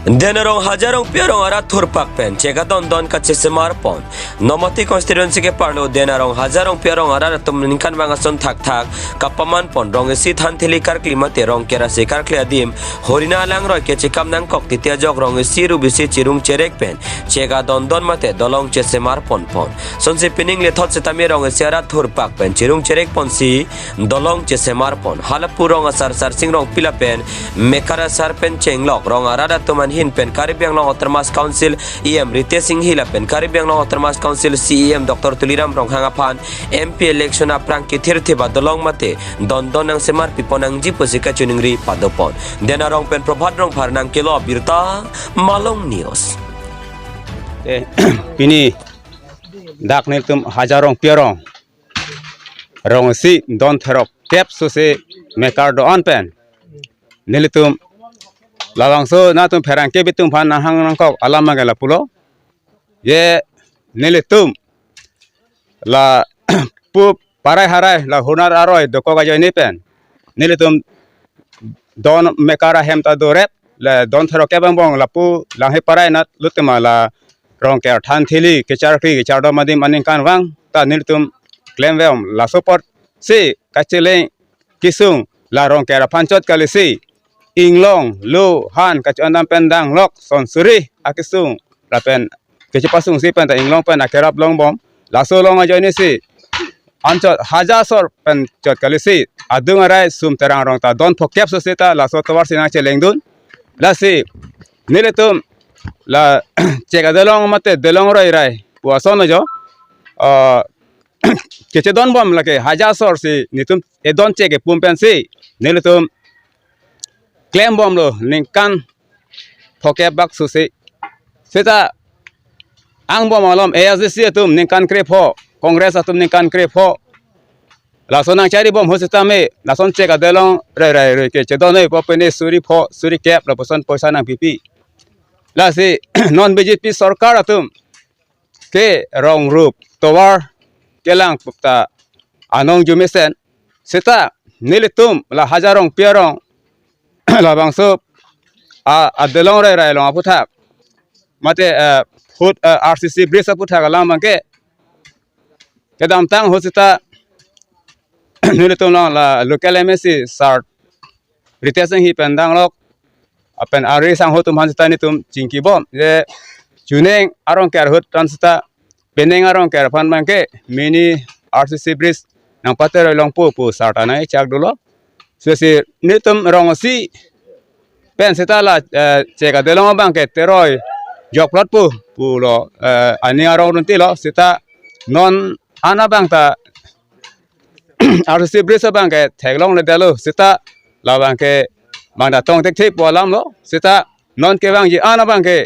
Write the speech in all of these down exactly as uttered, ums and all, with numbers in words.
Den arong Hajar Rongpi arong arat thurpak pen chek adondon kachesemar pon. Nomati constituency ke parlo den arong Hajar Rongpi arong arat atum ningkan vang ason thakthak kapaman pon. Rong isi thanthili karkli mate Rongker ase karkli adim Horina alangroi kechekam nangkok titi ajok rong isi rup isi chirung cherek pen chek adondon mate dolong chesemar pon pon. Sonsi pining lethot setame rong isi arat thurpak pen chirung cherek ponsi dolong chesemar pon. Halapu rong asar Sarsing Rongpi lapen mekar asar pen chenglok rong arat atum anhin pen Karbi Anglong Autonomous Council E M Ritesh Enghi lapen Karbi Anglong Autonomous Council C E M Doctor Tuliram Ronghang aphan M P election aphrang kethirthip adolong mate dondon nangsemar pipon nangji pusi kachiningri padopon. Den arong pen Prabhat Rongphar nangkelo abirta, Malong News. Eh, pini dak nelitum Hajar Rongpi arong, rong isi don therok kep sose mekar do-an pen nelitum labangso nangtum pherangke bitum aphan nanghang nangkok alam abangke lapulo. Je nelitum lapu parai harai la hunar aroi dokok ajoine pen nelitum don mekar ahem ta dorep, le don therok kep angbong lapu Langhe parai nat lutema la Rongker thanthili kecharkli kechardom adim aningkan vang ta nelitum klemvem. Laso apotsi kacheleng kesung la Rongker aphan chot kalisi inglong lo han kacho-an dam pen danglok son suri akesung lapen kechepasungsi pen ta inglong pen akerap longbom. Laso along ajoinesi anchot Hajar Sor pen chot kalisi adung arai Sum Terang arong ta don phokep sose ta laso tovar si nangchelengdun. Lasi nelitum la chek adolong mate dolong roi rai pu ason ajo, ah, kechedonbom lake Hajar Sor si nelitum edon chek kepum pensi nelitum klembomlo ningkan phokep bak sose. Seta angbong malom A S D C atum ningkan krepho, Congress atum ningkan krepho. Laso nangcharibom ho setame, lason chek adolong rai rai rai kechedon noi pu pene suri pho, suri kep lapuson poisa nangpipi. Lasi non B J P sorkar atum ke rong rup tovar kelang pukta anong jumesen. Seta nelitum la Hajar Rongpi arong labangso a, adolong rai rai along aphuthak mate, eh, foot, eh, R C C bridge aphuthak alam abangke kedamtang ho seta nelitum along la local M A C sar Ritesh Enghi pen danglok, apen ari sangho atum aphan seta nelitum chingkibom je chuning arong ker ahut tan seta penang arong ker aphan abangke mini R C C bridge nangpateroi longpo pu sar ta nangchak dolo. Sesi nelitum rong isi pen seta la, eh, chek adolong abangke teroi jokplot pu pulo, eh, ani arong runtilo seta non an abang ta R C C bridge abangke theklongledetlo seta labangke bang ta tong thekthe pu alamlo seta non kevangji an abangke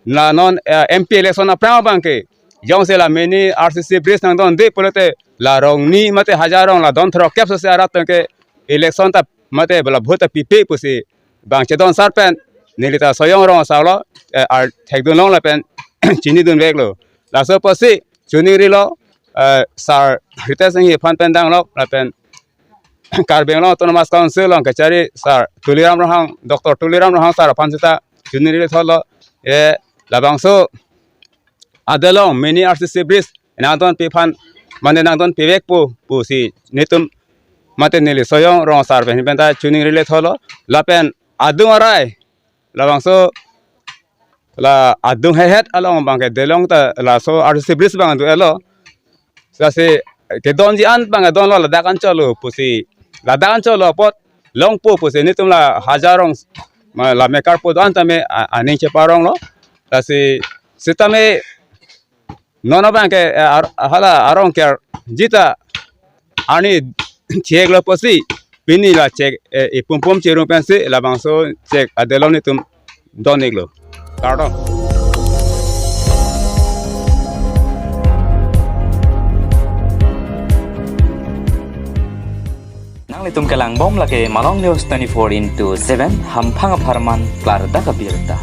la non, eh, M P election aphrang abangke jongsi la mini R C C bridge nangdonde pulote la rong ni mate Hajar Rong la don throk kep sose arat tangke election ta mate bala vote ta pipe pusi bang chedon sar pen neli ta Soyong Rong asarlo, eh, ar thekdunlong lapen chinidunveklo. Laso apotsi chiningrilo, eh, sar Ritesh Enghi aphan pen danglok lapen Karbi Anglong Autonomous Council along kachari sar Tuliram Ronghang, Doctor Tuliram Ronghang sar aphan seta chiningri thotlo, eh, labangso adolong mini R C C bridge nangdonpi aphan mane nangdonpivekpo pusi nelitum mate neli Soyong Rong sar pen pen ta chiningri thotlo lapen adung arai labangso la adung hehet along abangke dolong ta laso R C C bridge abang do-etlo. Lasi kedonji an abang donlo ladak anchotlo pusi ladak anchotlo apot longpo pusi nelitum la Hajar Rong ma la mekar pu do-an tame a-, aning cheparonglo. Lasi sitame non abangke, eh, ar-, hala arong ker jita ani chek lo pusi pini la chek, eh, ipumpum chirum pensi labangso chek adolong nelitum don-iklo. Kardom. Nanglitum kelangbom lake Malong News twenty-four into seven, hamphang apharman klardak abirta.